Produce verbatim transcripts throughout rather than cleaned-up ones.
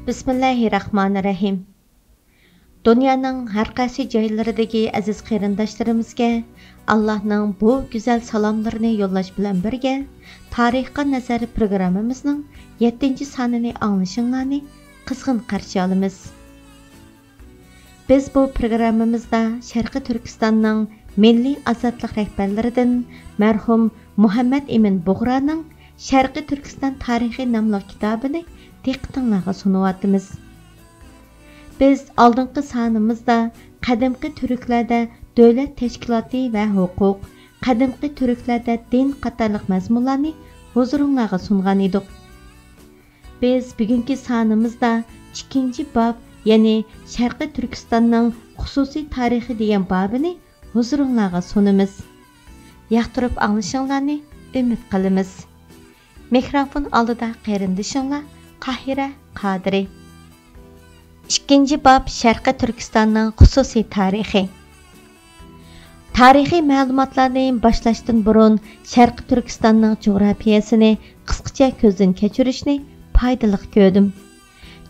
بىسمىللاھىررەھمانىررەھىم. دۇنيانىڭ ھەر قايسى جايلىرىدىكى ئەزىز قېرىنداشلىرىمىزگە ئاللاھنىڭ بۇ گۈزەل سالاملىرىنى يوللاش بىلەن بىرگە، تارىخقا نەزەر پروگراممىمىزنىڭ يەتتىنچى سانىنى ئاڭلىشىڭلارنى قىزغىن قارشى ئالىمىز. بىز بۇ پروگراممىمىزدا شەرقىي تۈركىستاننىڭ مىللىي ئازادلىق رەھبەرلىرىدىن مەرھۇم مۇھەممەد ئىمىن بۇغرانىڭ شەرقىي تۈركىستان تارىخى ناملىق كىتابىنى دىققىتىڭلارغا سۇنۇۋاتىمىز. بىز ئالدىنقى سانىمىزدا قەدىمكى تۈركلەردە دۆلەت تەشكىلاتى ۋە ھوقۇق، قەدىمكى تۈركلەردە دىن قاتارلىق مەزمۇنلارنى ھۇزۇرۇڭلارغا سۇنغان ئىدۇق. بىز بۈگۈنكى سانىمىزدا ئىككىنچى باب، يەنى شەرقىي تۈركىستاننىڭ خۇسۇسىي تارىخى دېگەن بابىنى ھۇزۇرۇڭلارغا سۇنىمىز. ياقتۇرۇپ ئاڭلىشىڭلارنى ئۈمىد قىلىمىز. مىكروفون ئالدىدا قېرىندىشىڭلار قاھىرە قادىرى. ئىككىنچى باب، شەرقىي تۈركىستاننىڭ خۇسۇسىي تارىخى. تارىخىي مەلۇماتلارنى باشلاشتىن بۇرۇن، شەرقىي تۈركىستاننىڭ جۇغراپىيەسىنى قىسقىچە كۆزدىن كەچۈرۈشنى پايدىلىق كۆردۈم.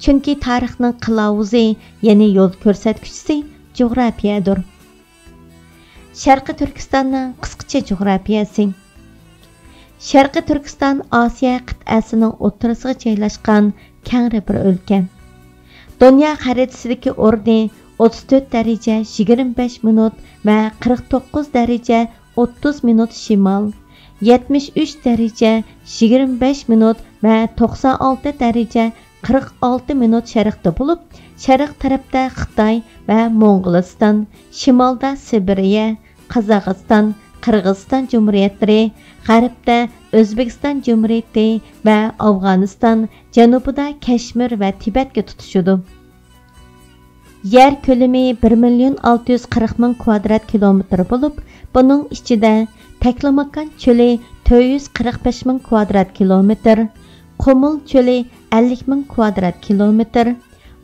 چۈنكى تارىخنىڭ قىلاۋۇزى، يەنى يول كۆرسەتكۈچىسى جۇغراپىيەدۇر. شەرقىي تۈركىستاننىڭ قىسقىچە جۇغراپىيەسى. شەرقىي تۈركىستان ئاسىيا قىتئەسىنىڭ ئوتتۇرىسىغا جايلاشقان كەڭرى بىر ئۆلكە. دۇنيا خەرىتىسىدىكى ئورنى ئوتتۇز تۆت دەرىجە يىگىرمە بەش مىنۇت ۋە قىرىق توققۇز دەرىجە ئوتتۇز مىنۇت شىمال، يەتمىش ئۈچ دەرىجە يىگىرمە بەش مىنۇت ۋە توقسان ئالتە دەرىجە قىرىق ئالتە مىنۇت شەرقتە بولۇپ، شەرق تەرەپتە خىتاي ۋە موڭغۇلىستان، شىمالدا سىبىرىيە، قازاقىستان، قىرغىزىستان جۇمھۇرىيەتلىرى، غەربتە ئۆزبېكىستان جۇمھۇرىيىتى ۋە ئافغانىستان، جەنۇبىدا كەشمىر ۋە تىبەتكە تۇتىشىدۇ. يەر كۆلىمى بىر مىليون ئالتە يۈز قىرىق مىڭ كۋادرات كىلومېتىر بولۇپ، بۇنىڭ ئىچىدە تەكلىماكان چۆلى تۆت يۈز قىرىق بەش مىڭ كۋادرات كىلومېتىر، قۇمۇل چۆلى ئەللىك مىڭ كۋادرات كىلومېتىر،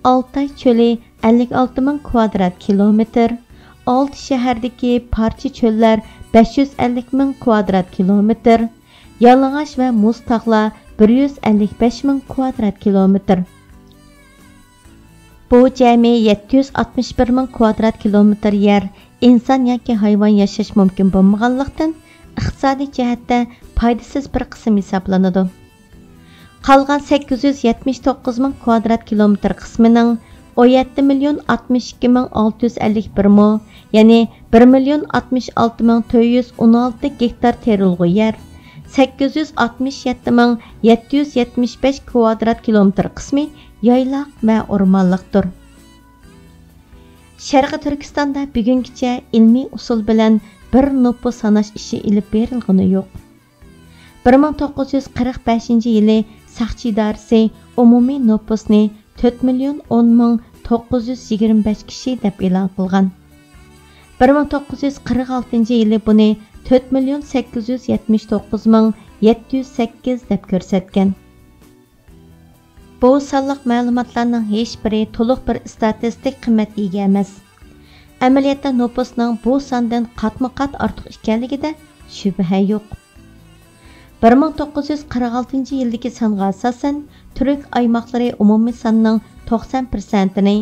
ئالتاي چۆلى ئەللىك ئالتە مىڭ كۋادرات كىلومېتىر، ئالتە شەھەردىكى پارچە چۆللەر بەش يۈز ئەللىك مىڭ كۋادرات كىلومېتىر، يالىڭاچ ۋە مۇز تاغلار بىر يۈز ئەللىك بەش مىڭ كۋادرات كىلومېتىر. بۇ جەمئىي يەتتە يۈز ئاتمىش بىر مىڭ كۋادرات كىلومېتىر يەر ئىنسان ياكى ھايۋان ياشاش مۇمكىن بولمىغانلىقتىن، ئىقتىسادىي جەھەتتە پايدىسىز بىر قىسىم ھېسابلىنىدۇ. قالغان سەككىز يۈز يەتمىش توققۇز مىڭ كۋادرات كىلومېتىر قىسمىنىڭ ئون يەتتە مىليون ئاتمىش ئىككى مىڭ ئالتە يۈز ئەللىك بىر مو، يەنى بىر مىليون ئاتمىش ئالتە مىڭ تۆت يۈز ئون ئالتە گېكتار تېرىلغۇ يەر، سەككىز يۈز ئاتمىش يەتتە مىڭ يەتتە يۈز يەتمىش بەش كۋادرات كىلومېتىر قىسمى يايلاق ۋە ئورمانلىقتۇر. شەرقىي تۈركىستاندا بۈگۈنگىچە ئىلمىي ئۇسۇل بىلەن بىر نوپۇس ساناش ئىشى ئېلىپ بېرىلغىنى يوق. بىر مىڭ توققۇز يۈز قىرىق بەشىنچى يىلى ساقچى ئىدارىسى ئومۇمىي نوپۇسنى تۆت مىليون ئون مىڭ توققۇز يۈز يىگىرمە بەش كىشى دەپ ئېلان قىلغان. بىر مىڭ توققۇز يۈز قىرىق ئالتىنچى يىلى بۇنى تۆت مىليون سەككىز يۈز يەتمىش توققۇز مىڭ يەتتە يۈز سەككىز دەپ كۆرسەتكەن. بۇ سانلىق مەلۇماتلارنىڭ ھېچبىرى تولۇق بىر ئىستاتىستىك قىممەتكە ئىگە ئەمەس. ئەمەلىيەتتە نوپۇسنىڭ بۇ ساندىن قاتمۇ قات ئارتۇق ئىكەنلىكىدە شۈبھە يوق. بىر مىڭ توققۇز يۈز قىرىق ئالتىنچى يىلدىكى سانغا ئاساسەن، تۈرك ئايماقلىرى ئومۇمىي ساننىڭ توقسان پىرسەنتىنى،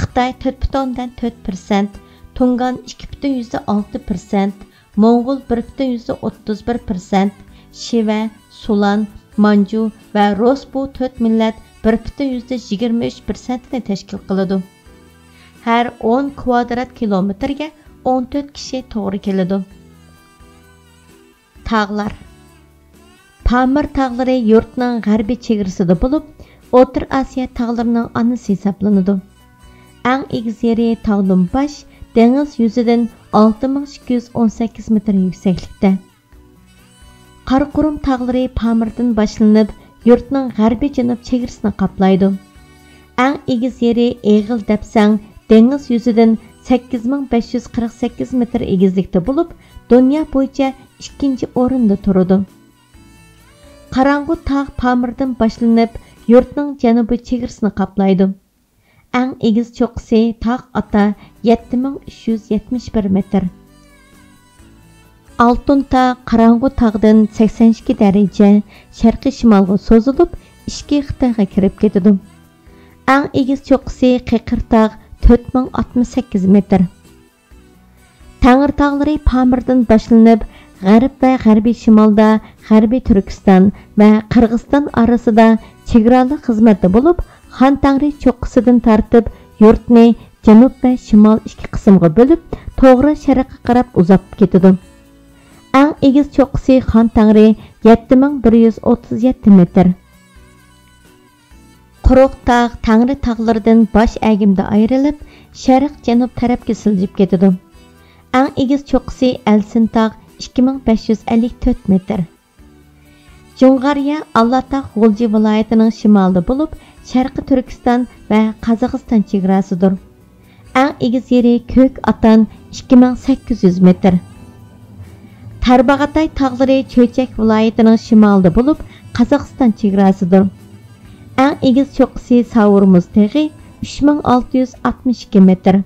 خىتاي تۆت پۈتۈن ئوندىن تۆت پىرسەنت، تۇڭگان ئىككى پۈتۈن يۈزدە ئالتە پىرسەنت، موڭغۇل بىر پۈتۈن يۈزدە ئوتتۇز بىر پىرسەنت، شىۋە، سۇلان، مانجۇ ۋە رۇس بۇ تۆت مىللەت بىر پۈتۈن يۈزدە يىگىرمە ئۈچ پىرسەنتنى تەشكىل قىلىدۇ. ھەر ئون كۋادرات كىلومېتىرگە ئون تۆت كىشى توغرا كېلىدۇ. تاغلار. پامىر تاغلىرى يۇرتنىڭ غەربىي چېگرىسىدا بولۇپ، ئوتتۇرا ئاسىيا تاغلىرىنىڭ ئانىسى ھېسابلىنىدۇ. ئەڭ ئېگىز يېرى تاغدىنباش، دېڭىز يۈزىدىن ئالتە مىڭ ئىككى يۈز ئون سەككىز مېتىر يۈكسەكلىكتە. قاراقۇرۇم تاغلىرى پامىردىن باشلىنىپ، يۇرتنىڭ غەربىي جەنۇب چېگرىسىنى قاپلايدۇ. ئەڭ ئېگىز يېرى ئېغىل دەپسەڭ دېڭىز يۈزىدىن سەككىز مىڭ بەش يۈز قىرىق سەككىز مېتىر ئېگىزلىكتە بولۇپ، دۇنيا بويىچە ئىككىنچى ئورۇندا تۇرىدۇ. قاراڭغۇ تاغ پامىردىن باشلىنىپ، يۇرتنىڭ جەنۇبىي چېگرىسىنى قاپلايدۇ. ئەڭ ئېگىز چوققىسى تاغ ئاتا يەتتە مىڭ ئۈچ يۈز يەتمىش بىر مېتىر. ئالتۇن تاغ قاراڭغۇ تاغدىن سەكسەن ئىككى دەرىجە شەرقىي شىمالغا سوزۇلۇپ، ئىچكى خىتايغا كىرىپ كېتىدۇ. ئەڭ ئېگىز چوققىسى قېقىرتاغ، تۆت مىڭ ئاتمىش سەككىز مېتىر. تەڭرىتاغلىرى پامىردىن باشلىنىپ، غەرب ۋە غەربىي شىمالدا غەربىي تۈركىستان ۋە قىرغىزىستان ئارىسىدا چېگرالىق خىزمەتتە بولۇپ، خان تەڭرى چوققىسىدىن تارتىپ يۇرتنى جەنۇب ۋە شىمال ئىككى قىسىمغا بۆلۈپ، توغرا شەرققە قاراپ ئۇزاپ كېتىدۇ. ئەڭ ئېگىز چوققىسى خان تەڭرى، يەتتە مىڭ بىر يۈز ئوتتۇز يەتتە مېتىر. قۇرۇق تاغ تەڭرى تاغلىرىدىن باش ئەگىمدە ئايرىلىپ، شەرق جەنۇب تەرەپكە سىلجىپ كېتىدۇ. ئەڭ ئېگىز چوققىسى ئەلسىن تاغ، ئىككى مىڭ بەش يۈز ئەللىك تۆت مېتىر. جۇڭغارىيە ئالاتاغ غۇلجا ۋىلايىتىنىڭ شىمالىدا بولۇپ، شەرقىي تۈركىستان ۋە قازاقىستان چېگراسىدۇر. ئەڭ ئېگىز يېرى كۆك ئاتان، ئىككى مىڭ سەككىز يۈز مېتىر. تارباغاتاي تاغلىرى چۆچەك ۋىلايىتىنىڭ شىمالىدا بولۇپ، قازاقىستان چېگراسىدۇر. ئەڭ ئېگىز چوققىسى ساۋۇرمۇز تېغى، ئۈچ مىڭ ئالتە يۈز ئاتمىش ئىككى مېتىر.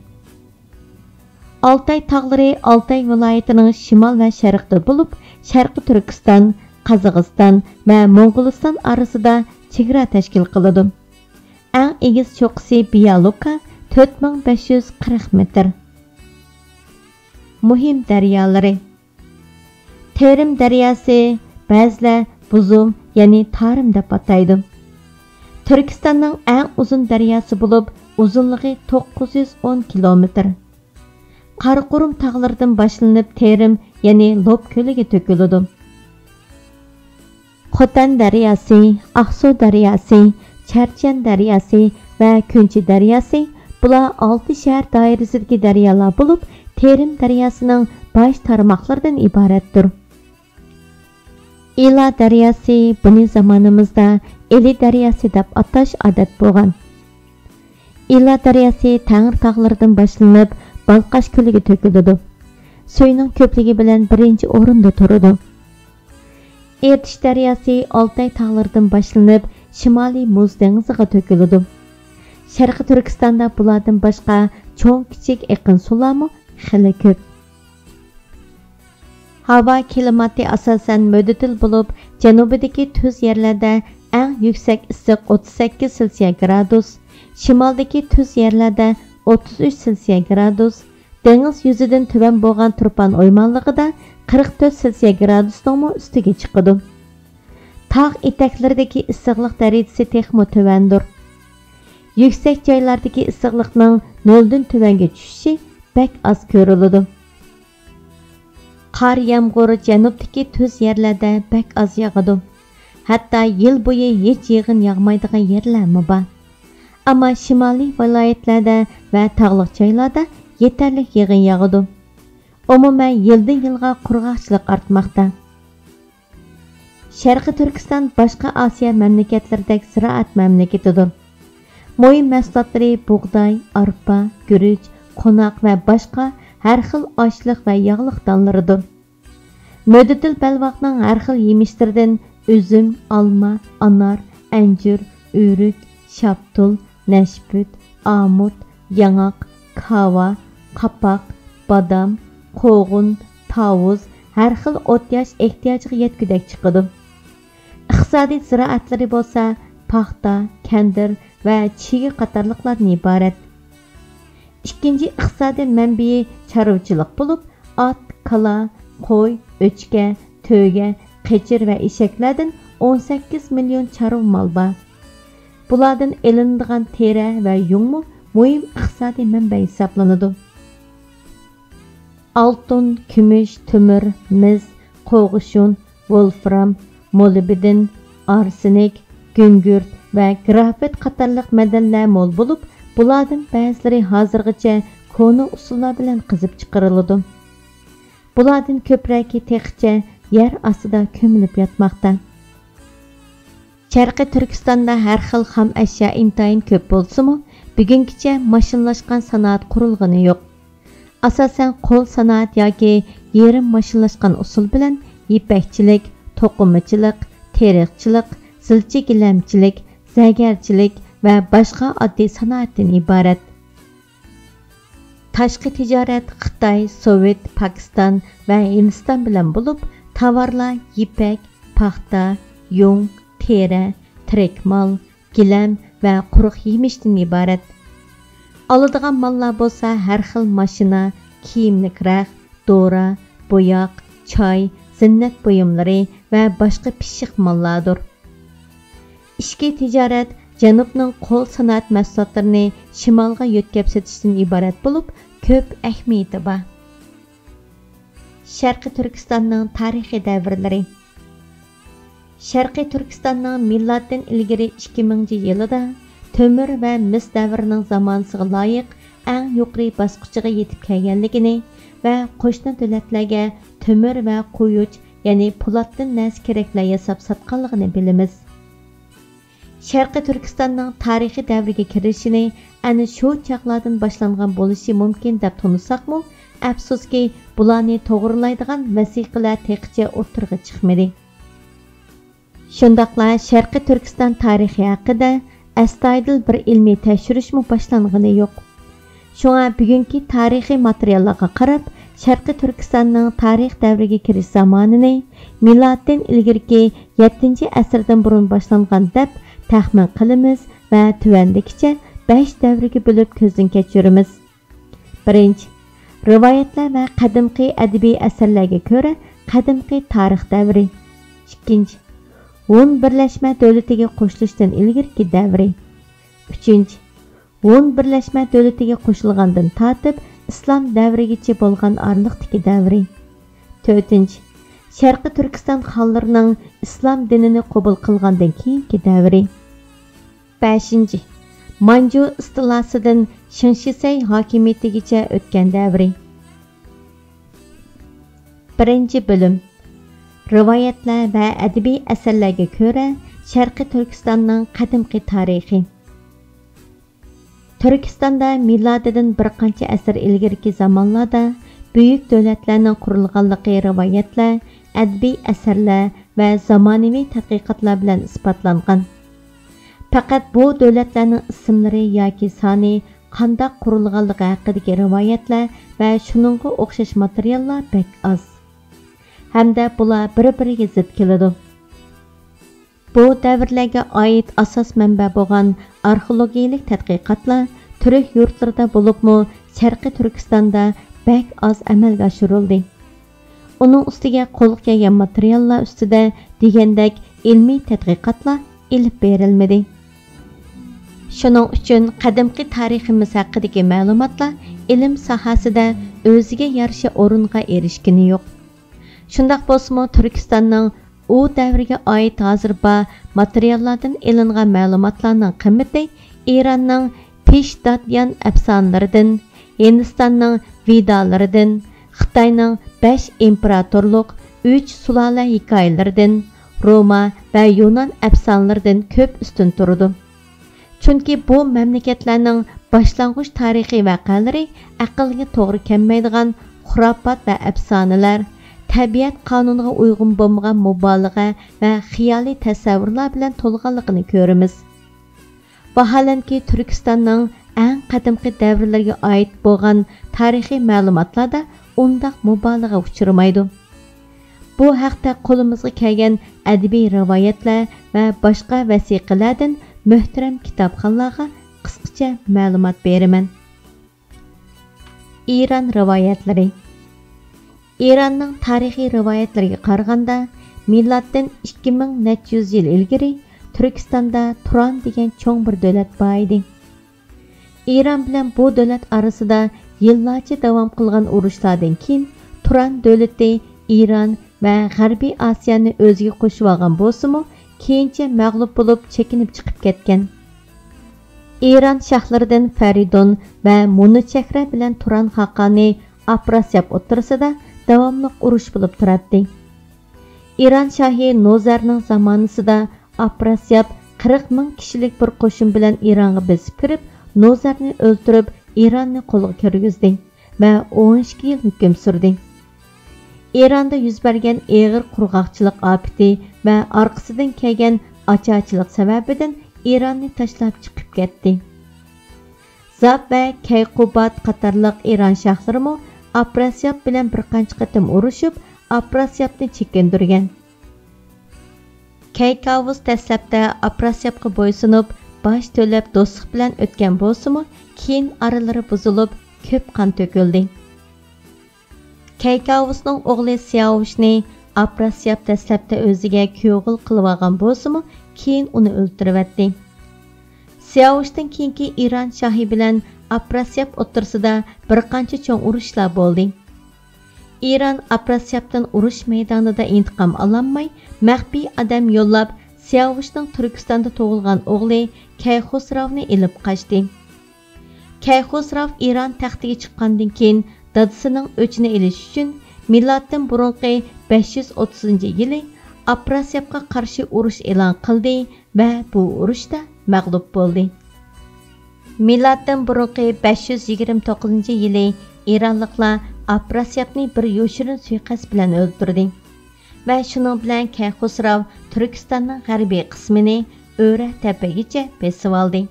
ئالتاي تاغلىرى ئالتاي ۋىلايىتىنىڭ شىمال ۋە شەرقىدە بولۇپ، شەرقىي تۈركىستان، قازاقىستان ۋە موڭغۇلىستان ئارىسىدا چېگرا تەشكىل قىلىدۇ. ئەڭ ئېگىز چوققىسى بىيالوكا، تۆت مىڭ بەش يۈز قىرىق مېتىر. مۇھىم دەريالىرى. تېرىم دەرياسى، بەزىلەر بۇزۇم، يەنى تارىم دەپ ئاتايدۇ. تۈركىستاننىڭ ئەڭ ئۇزۇن دەرياسى بولۇپ، ئۇزۇنلۇقى توققۇز يۈز ئون كىلومېتىر. قاراقۇرۇم تاغلىرىدىن باشلىنىپ تېرىم، يەنى لوپ كۆلىگە تۆكۈلىدۇ. خوتەن دەرياسى، ئاقسۇ دەرياسى، چەرچەن دەرياسى ۋە كۈنچى دەرياسى، بۇلار ئالتە شەھەر دائىرىسىدىكى دەريالار بولۇپ، تېرىم دەرياسىنىڭ باش تارماقلىرىدىن ئىبارەتتۇر. ئىلا دەرياسى، بۇنى زامانىمىزدا ئىلى دەرياسى دەپ ئاتاش ئادەت بولغان. ئىلا دەرياسى تەڭرى تاغلىرىدىن باشلىنىپ، بالقاش كۆلىگە تۆكۈلىدۇ. سۈيىنىڭ كۆپلۈكى بىلەن بىرىنچى ئورۇندا تۇرىدۇ. ئېرتىش دەرياسى ئالتاي تاغلىرىدىن باشلىنىپ، شىمالىي مۇز دېڭىزىغا تۆكۈلىدۇ. شەرقىي تۈركىستاندا بۇلاردىن باشقا چوڭ-كىچىك ئېقىن سۇلارمۇ خېلى كۆپ. ھاۋا كىلىماتى ئاساسەن مۆتىدىل بولۇپ، جەنۇبىدىكى تۈز يەرلەردە ئەڭ يۈكسەك ئىسسىق ئوتتۇز سەككىز سېلسىيە گرادۇس، شىمالدىكى تۈز يەرلەردە ئوتتۇز ئۈچ سېلسىيە گرادۇس، دېڭىز يۈزىدىن تۆۋەن بولغان تۇرپان ئويمانلىقىدا قىرىق تۆت سېلسىيە گرادۇسنىڭمۇ ئۈستىگە چىقىدۇ. تاغ ئېتەكلىرىدىكى ئىسسىقلىق دەرىجىسى تېخىمۇ تۆۋەندۇر. يۈكسەك جايلاردىكى ئىسسىقلىقنىڭ نۆلدىن تۆۋەنگە چۈشۈشى بەك ئاز كۆرۈلىدۇ. قار يامغۇر جەنۇبتىكى تۈز يەرلەردە بەك ئاز ياغىدۇ. ھەتتا يىل بويى ھېچ يېغىن ياغمايدىغان يەرلەرمۇ بار. ئەمما شىمالىي ۋىلايەتلەردە ۋە تاغلىق جايلاردا يېتەرلىك يېغىن ياغىدۇ. ئومۇمەن، يىلدىن يىلغا قۇرغاقچىلىق ئارتماقتا. شەرقىي تۈركىستان باشقا ئاسىيا مەملىكەتلىرىدەك زىرائەت مەملىكىتىدۇر. مۇھىم مەھسۇلاتلىرى بۇغداي، ئارپا، گۈرۈچ، قوناق ۋە باشقا ھەر خىل ئاشلىق ۋە ياغلىق دانلىرىدۇر. مۆتىدىل بەلباغنىڭ ھەر خىل يېمىشلىرىدىن ئۈزۈم، ئالما، ئانار، ئەنجۈر، ئۆرۈك، شاپتۇل، نەشپۈت، ئامۇت، ياڭاق، كاۋا، قاپاق، بادام، قوغۇن، تاۋۇز، ھەر خىل ئوتياش ئېھتىياجىغا يەتكۈدەك چىقىدۇ. ئىقتىسادىي زىرائەتلىرى بولسا پاختا، كەندىر ۋە چىگە قاتارلىقلاردىن ئىبارەت. ئىككىنچى ئىقتىسادىي مەنبىيى چارۋىچىلىق بولۇپ، ئات، كالا، قوي، ئۆچكە، تۆگە، قېچىر ۋە ئېشەكلەردىن ئون سەككىز مىليون چارۋا مال بار. بۇلاردىن ئېلىنىدىغان تېرە ۋە يۇڭمۇ مۇھىم ئىقتىسادىي مەنبە ھېسابلىنىدۇ. ئالتۇن، كۈمۈش، تۆمۈر، مىس، قوغۇشۇن، ۋولفرام، مولىبدېن، ئارسېنىك، گۈڭگۈرت ۋە گرافىت قاتارلىق مەدەنلەر مول بولۇپ، بۇلاردىن بەزىلىرى ھازىرغىچە كونا ئۇسۇللار بىلەن قېزىپ چىقىرىلىدۇ. بۇلاردىن كۆپرەكى تېخىچە يەر ئاستىدا كۆمۈلۈپ ياتماقتا. شەرقىي تۈركىستاندا ھەر خىل خام ئەشيا ئىنتايىن كۆپ بولسىمۇ، بۈگۈنگىچە ماشىنىلاشقان سانائەت قۇرۇلغىنى يوق. ئاساسەن قول سانائەت ياكى يېرىم ماشىنىلاشقان ئۇسۇل بىلەن يىپەكچىلىك، توقۇمىچىلىق، تېرىقچىلىق، زىلچە گىلەمچىلىك، زەرگەرچىلىك ۋە باشقا ئاددىي سانائەتتىن ئىبارەت. تاشقى تىجارەت خىتاي، سوۋېت، پاكىستان ۋە ھىندىستان بىلەن بولۇپ، تاۋارلار يىپەك، پاختا، يۇڭ، تېرە، تىرىك مال، گىلەم، ۋە قۇرۇق يېمىشتىن ئىبارەت. ئالىدىغان ماللار بولسا ھەر خىل ماشىنا، كىيىملىك رەخت، دورا، بوياق، چاي، زىننەت بۇيۇملىرى ۋە باشقا پىششىق ماللاردۇر. ئىچكى تىجارەت جەنۇبنىڭ قول سانائەت مەھسۇلاتلىرىنى شىمالغا يۆتكەپ سېتىشتىن ئىبارەت بولۇپ، كۆپ ئەھمىيىتى بار. شەرقىي تۈركىستاننىڭ تارىخىي دەۋرلىرى. شەرقىي تۈركىستاننىڭ مىلادتىن ئىلگىرى ئىككى مىڭىنچى يىلىدا تۆمۈر ۋە مىس دەۋرىنىڭ زامانىسىغا لايىق ئەڭ يۇقىرى باسقۇچىغا يېتىپ كەلگەنلىكىنى ۋە قوشنا دۆلەتلەرگە تۆمۈر ۋە قويۇچ، يەنى پولاتتىن نەرسە كېرەكلەر ياساپ ساتقانلىقىنى بىلىمىز. شەرقىي تۈركىستاننىڭ تارىخىي دەۋرگە كىرىشىنى ئەنە شۇ چاغلاردىن باشلانغان بولۇشى مۇمكىن دەپ تونۇساقمۇ، ئەپسۇسكى، بۇلارنى توغرىلايدىغان ۋەسىقىلەر تېخىچە ئوتتۇرىغا چىقمىدى. شۇنداقلا شەرقىي تۈركىستان تارىخى ھەققىدە ئەستايىدىل بىر ئىلمىي تەكشۈرۈشمۇ باشلانغىنى يوق. شۇڭا بۈگۈنكى تارىخىي ماتېرىياللارغا قاراپ، شەرقىي تۈركىستاننىڭ تارىخ دەۋرىگە كىرىش زامانىنى مىلادتىن ئىلگىرىكى يەتتىنچى ئەسىردىن بۇرۇن باشلانغان دەپ تەخمىن قىلىمىز ۋە تۆۋەندىكىچە بەش دەۋرگە بۆلۈپ كۆزدىن كەچۈرىمىز. بىرىنچى، رىۋايەتلەر ۋە قەدىمكى ئەدەبىي ئەسەرلەرگە كۆرە قەدىمكى تارىخ دەۋرى. ئىككىنچى، ھون بىرلەشمە دۆلىتىگە قوشۇلۇشتىن ئىلگىرىكى دەۋرى. ئۈچىنچى، ھون بىرلەشمە دۆلىتىگە قوشۇلغاندىن تارتىپ ئىسلام دەۋرىگىچە بولغان ئارىلىقتىكى دەۋرى. تۆتىنچى، شەرقىي تۈركىستان خانلىرىنىڭ ئىسلام دىنىنى قوبۇل قىلغاندىن كېيىنكى دەۋرى. بەشىنچى، مانجۇ ئىستىلاسىدىن شېڭ شىسەي ھاكىمىيىتىگىچە ئۆتكەن دەۋرى. بىرىنچى بۆلۈم. رىۋايەتلەر ۋە ئەدەبىي ئەسەرلەرگە كۆرە شەرقىي تۈركىستاننىڭ قەدىمكى تارىخى. تۈركىستاندا مىلادىدىن بىر قانچە ئەسىر ئىلگىرىكى زامانلاردا بۈيۈك دۆلەتلەرنىڭ قۇرۇلغانلىقى رىۋايەتلەر، ئەدەبىي ئەسەرلەر ۋە زامانىۋى تەتقىقاتلار بىلەن ئىسپاتلانغان. پەقەت بۇ دۆلەتلەرنىڭ ئىسىملىرى ياكى سانى، قانداق قۇرۇلغانلىقى ھەققىدىكى رىۋايەتلەر ۋە شۇنىڭغا ئوخشاش ماتېرىياللار بەك ئاز. ھەمدە بۇلار بىر-بىرىگە زىت كېلىدۇ. بۇ دەۋرلەرگە ئائىت ئاساس مەنبە بولغان ئارخېئولوگىيەلىك تەتقىقاتلار تۈرك يۇرتلىرىدا بولۇپمۇ شەرقىي تۈركىستاندا بەك ئاز ئەمەلگە ئاشۇرۇلدى. ئۇنىڭ ئۈستىگە قولغا كەلگەن ماتېرىياللار ئۈستىدە دېگەندەك ئىلمىي تەتقىقاتلار ئېلىپ بېرىلمىدى. شۇنىڭ ئۈچۈن قەدىمكى تارىخىمىز ھەققىدىكى مەلۇماتلار ئىلىم ساھەسىدە ئۆزىگە يارىشا ئورۇنغا ئېرىشكىنى يوق. شۇنداق بولسىمۇ، تۈركىستاننىڭ ئۇ دەۋرگە ئائىت ھازىر بار ماتېرىياللاردىن ئېلىنغان مەلۇماتلارنىڭ قىممىتى ئىراننىڭ پېشداديان ئەپسانىلىرىدىن، ھىندىستاننىڭ ۋېدالىرىدىن، خىتاينىڭ بەش ئىمپېراتورلۇق، ئۈچ سۇلالە ھېكايىلىرىدىن، روما ۋە يۇنان ئەپسانىلىرىدىن كۆپ ئۈستۈن تۇرىدۇ. چۈنكى بۇ مەملىكەتلەرنىڭ باشلانغۇچ تارىخىي ۋەقەلىرى ئەقىلگە توغرا كەلمەيدىغان خۇراپات ۋە ئەپسانىلەر، تەبىئەت قانۇنىغا ئۇيغۇن بولمىغان مۇبالىغە ۋە خىيالىي تەسەۋۋۇرلار بىلەن تولغانلىقىنى كۆرىمىز. ۋاھالەنكى، تۈركىستاننىڭ ئەڭ قەدىمكى دەۋرلىرىگە ئائىت بولغان تارىخىي مەلۇماتلاردا ئۇنداق مۇبالىغە ئۇچرىمايدۇ. بۇ ھەقتە قولىمىزغا كەلگەن ئەدەبىي رىۋايەتلەر ۋە باشقا ۋەسىقىلەردىن مۆھتەرەم كىتابخانلارغا قىسقىچە مەلۇمات بېرىمەن. ئىران رىۋايەتلىرى. ئىراننىڭ تارىخىي رىۋايەتلىرىگە قارىغاندا، مىلادتىن ئىككى مىڭ نەچچە يۈز يىل ئىلگىرى تۈركىستاندا تۇران دېگەن چوڭ بىر دۆلەت بار ئىدى. ئىران بىلەن بۇ دۆلەت ئارىسىدا يىللارچە داۋام قىلغان ئۇرۇشلاردىن كېيىن، تۇران دۆلىتى ئىران ۋە غەربىي ئاسىيانى ئۆزىگە قوشۇۋالغان بولسىمۇ، كېيىنچە مەغلۇپ بولۇپ، چېكىنىپ چىقىپ كەتكەن. ئىران شاھلىرىدىن فەرىدۇن ۋە مۇنۇچەھرە بىلەن تۇران خاقانى ئافراسىياب ئوتتۇرىسىدا داۋاملىق ئۇرۇش بولۇپ تۇراتتى. ئىران شاھى نوزەرنىڭ زامانىسىدا ئافراسىياب قىرىق مىڭ كىشىلىك بىر قوشۇن بىلەن ئىرانغا بېسىپ كىرىپ، نوزەرنى ئۆلتۈرۈپ، ئىراننى قولغا كىرگۈزدى ۋە ئون ئىككى يىل ھۆكۈم سۈردى. ئىراندا يۈز بەرگەن ئېغىر قۇرغاقچىلىق ئاپىتى ۋە ئارقىسىدىن كەلگەن ئاچارچىلىق سەۋەبىدىن ئىراننى تاشلاپ چىقىپ كەتتى. زاپ ۋە كەيقۇباد قاتارلىق ئىران شاھلىرىمۇ ئافراسىياب بىلەن بىر قانچە قېتىم ئۇرۇشۇپ، ئافراسىيابنى چېكىندۈرگەن. كەيكاۋۇس دەسلەپتە ئافراسىيابقا بويسۇنۇپ، باج تۆلەپ دوستلۇق بىلەن ئۆتكەن بولسىمۇ، كېيىن ئارىلىرى بۇزۇلۇپ، كۆپ قان تۆكۈلدى. كەيكاۋۇسنىڭ ئوغلى سياۋۇشنى ئاپراسياپ دەسلەپتە ئۆزىگە كۈيئوغۇل قىلىۋالغان بولسىمۇ، كېيىن ئۇنى ئۆلتۈرۈۋەتتى. سياۋۇشتىن كېيىنكى ئىران شاھى بىلەن ئاپراسياپ ئوتتۇرىسىدا بىر قانچە چوڭ ئۇرۇشلار بولدى. ئىران ئاپراسياپتىن ئۇرۇش مەيدانىدا ئىنتىقام ئالالماي، مەخپىي ئادەم يوللاپ، سياۋۇشنىڭ تۈركىستاندا تۇغۇلغان ئوغلى كەيخۇسراۋنى ئېلىپ قاچتى. كەيخۇسراۋ ئىران تەختىگە چىققاندىن كېيىن، دادىسىنىڭ ئۆچىنى ئېلىش ئۈچۈن، مىلادتىن بۇرۇنقى بەش يۈز ئوتتۇزىنچى يىلى ئاپراسياپقا قارشى ئۇرۇش ئېلان قىلدى ۋە بۇ ئۇرۇشتا مەغلۇپ بولدى. مىلادتىن بۇرۇنقى بەش يۈز يىگىرمە توققۇزىنچى يىلى ئىرانلىقلار ئاپراسياپنى بىر يوشۇرۇن سۇيىقەست بىلەن ئۆلتۈردى ۋە شۇنىڭ بىلەن كەيخۇسراۋ تۈركىستاننىڭ غەربىي قىسمىنى ئۆرە تەپىگىچە بېسىۋالدى.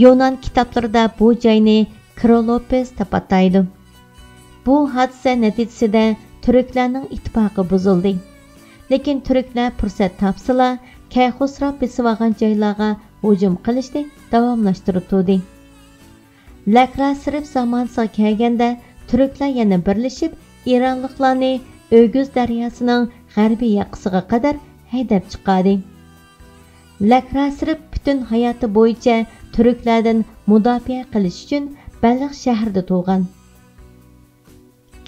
يۇنان كىتابلىرىدا بۇ جاينى كرولوپس دەپ ئاتايدۇ. بۇ ھادىسە نەتىجىسىدە تۈركلەرنىڭ ئىتتىپاقى بۇزۇلدى. لېكىن تۈركلەر پۇرسەت تاپسىلا، كەيخۇسراۋ بېسىۋالغان جايلارغا ھۇجۇم قىلىشنى داۋاملاشتۇرۇپ تۇردى. لەھراسىرىپ زامانىسىغا كەلگەندە، تۈركلەر يەنە بىرلىشىپ، ئىرانلىقلارنى ئۆگۈز دەرياسىنىڭ غەربىي ياقىسىغا قەدەر ھەيدەپ چىقاردى. لەھراسىرىپ پۈتۈن ھاياتى بويىچە تۈركلەردىن مۇداپىئە قىلىش ئۈچۈن بەلخ شەھىرىدە تۇغان.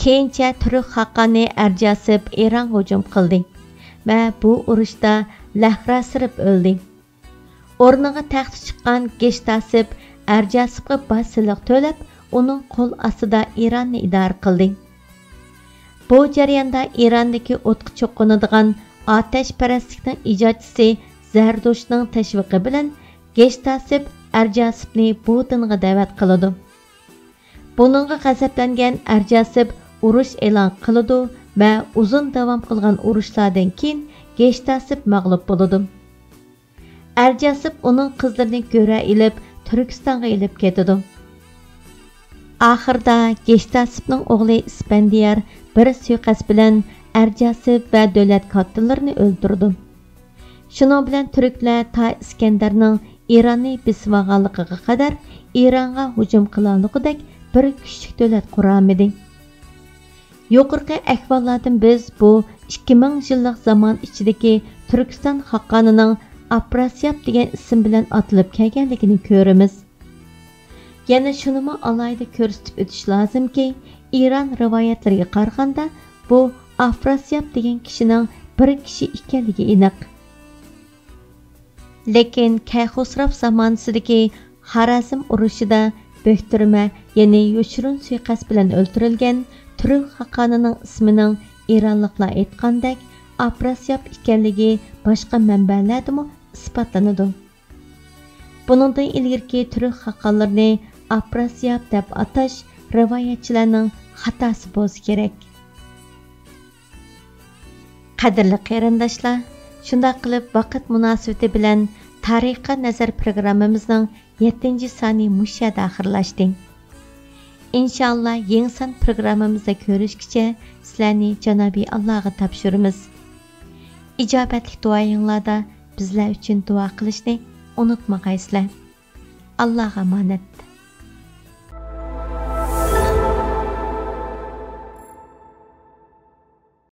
كېيىنچە تۈرك خاقانى ئەرجاسىپ ئىرانغا ھۇجۇم قىلدى ۋە بۇ ئۇرۇشتا لەھراسىرىپ ئۆلدى. ئورنىغا تەختكە چىققان گېشتاسىپ ئەرجاسىپقا باج سېلىق تۆلەپ، ئۇنىڭ قول ئاستىدا ئىراننى ئىدارە قىلدى. بۇ جەرياندا ئىراندىكى ئوتقا چوقۇنىدىغان ئاتەشپەرەسلىكنىڭ ئىجادچىسى زەردۇشتنىڭ تەشۋىقى بىلەن گېشتاسىپ ئەرجاسىپنى بۇ دىنغا دەۋەت قىلىدۇ. بۇنىڭغا غەزەپلەنگەن ئەرجاسىپ ئۇرۇش ئېلان قىلىدۇ ۋە ئۇزۇن داۋام قىلغان ئۇرۇشلاردىن كېيىن گېشتاسىپ مەغلۇپ بولىدۇ. ئەرجاسىپ ئۇنىڭ قىزلىرىنى گۆرە ئېلىپ، تۈركىستانغا ئېلىپ كېتىدۇ. ئاخىرىدا گېشتاسىپنىڭ ئوغلى ئىسپەندىيار بىر سۇيىقەست بىلەن ئەرجاسىپ ۋە دۆلەت كاتتىلىرىنى ئۆلتۈرىدۇ. شۇنىڭ بىلەن تۈركلەر تا ئىسكەندەرنىڭ ئىراننى بېسىۋالغانلىقىغا قەدەر ئىرانغا ھۇجۇم قىلالىغۇدەك بىر كۈچلۈك دۆلەت قۇرالمىدى. يۇقىرىقى ئەھۋاللاردىن بىز بۇ ئىككى مىڭ يىللىق زامان ئىچىدىكى تۈركىستان خاقانىنىڭ ئافراسىياب دېگەن ئىسىم بىلەن ئاتىلىپ كەلگەنلىكىنى كۆرىمىز. يەنە شۇنىمۇ ئالاھىدە كۆرسىتىپ ئۆتۈش لازىمكى، ئىران رىۋايەتلىرىگە قارىغاندا، بۇ ئافراسىياب دېگەن كىشىنىڭ بىر كىشى ئىكەنلىكى ئېنىق. لېكىن كەيخۇسراف زامانىسىدىكى خارەزم ئۇرۇشىدا بۆكتۈرمە، يەنى يوشۇرۇن سۇيىقەست بىلەن ئۆلتۈرۈلگەن تۈرك خاقانىنىڭ ئىسمىنىڭ ئىرانلىقلار ئېيتقاندەك ئافراسىياب ئىكەنلىكى باشقا مەنبەلەردىمۇ ئىسپاتلىنىدۇ. بۇنىڭدىن ئىلگىرىكى تۈرك خاقانلىرىنى ئافراسىياب دەپ ئاتاش رىۋايەتچىلەرنىڭ خاتاسى بولسا كېرەك. قەدىرلىك قېرىنداشلار، شۇنداق قىلىپ ۋاقىت مۇناسىۋىتى بىلەن تارىخقا نەزەر پروگراممىمىزنىڭ يەتتىنچى سانى مۇشۇ يەردە ئاخىرلاشتى. ئىنشائاللا، يېڭى سان پروگراممىمىزدا كۆرۈشكىچە سىلەرنى جانابىي ئاللاغا تاپشۇرىمىز. ئىجابەتلىك دۇئايىڭلاردا بىزلەر ئۈچۈن دۇئا قىلىشنى ئۇنتۇمايسىلەر. ئاللاغا ئامانەت.